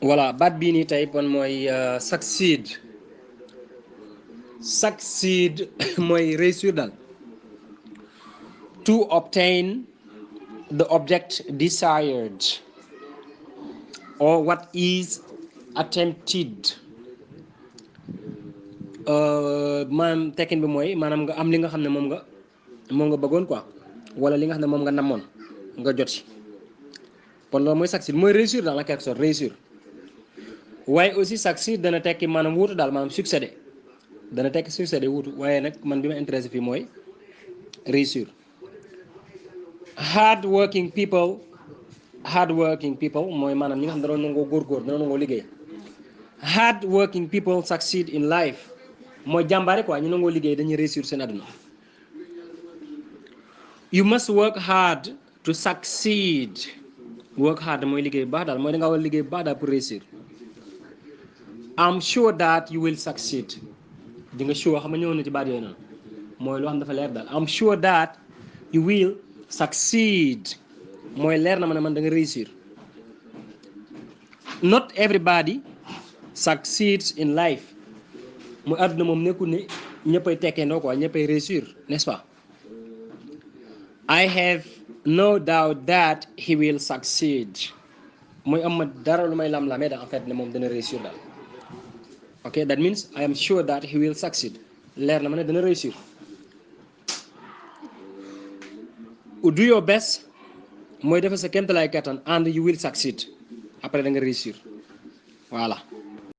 voilà baat bii nii tey bon mooy succeed mooy réussir daal. To obtain the object desired or what is attempted. maanaam tekkin bi mooy maanaam nga am li nga xam ne moom nga bëggoon quoi wala li nga xam ne moom nga namoon nga joti kon loolu mooy succeed mooy réussir dans la quelque sorte réussir. waaye aussi succeed dana tekki maanaam wuutu daal maanaam succéder dana tekki succéder wuutu waaye nag man bi ma intéressé fii mooy réussir. hard working people mooy maanaam ñi nga xam ne dañoo nangoo góorgóor dañoo nangoo liggéey. hard working people succeed in life mooy jàmbaare quoi ñu nangoo liggéey dañuy réussir seen àdduna. you must work hard to succeed. work hard mooy liggéey bu baax daal mooy da nga war a liggéey bu baax daal pour réussir. I'm sure that you will succeed. di nga sure xam nga ñëw na ci baat yooyu noonu mooy loo xam dafa leer daal. I'm sure that you will succeed mooy leer na ma ne man da nga réussir. not everybody succeeds in life mooy àdduna moom nekkul ne ñëppay tekkeendoo quoi ñëppay réussir n'est-ce pas. I have no doubt that he will succeed mooy am ma dara lu may lam-lamee daal en fait ne moom dana réussir daal. ok that means I am sure that he will succeed leer na ma ne dana réussir. do your best mooy defal sa kéemtalaay kattan and you will succeed après da nga réussir voilà.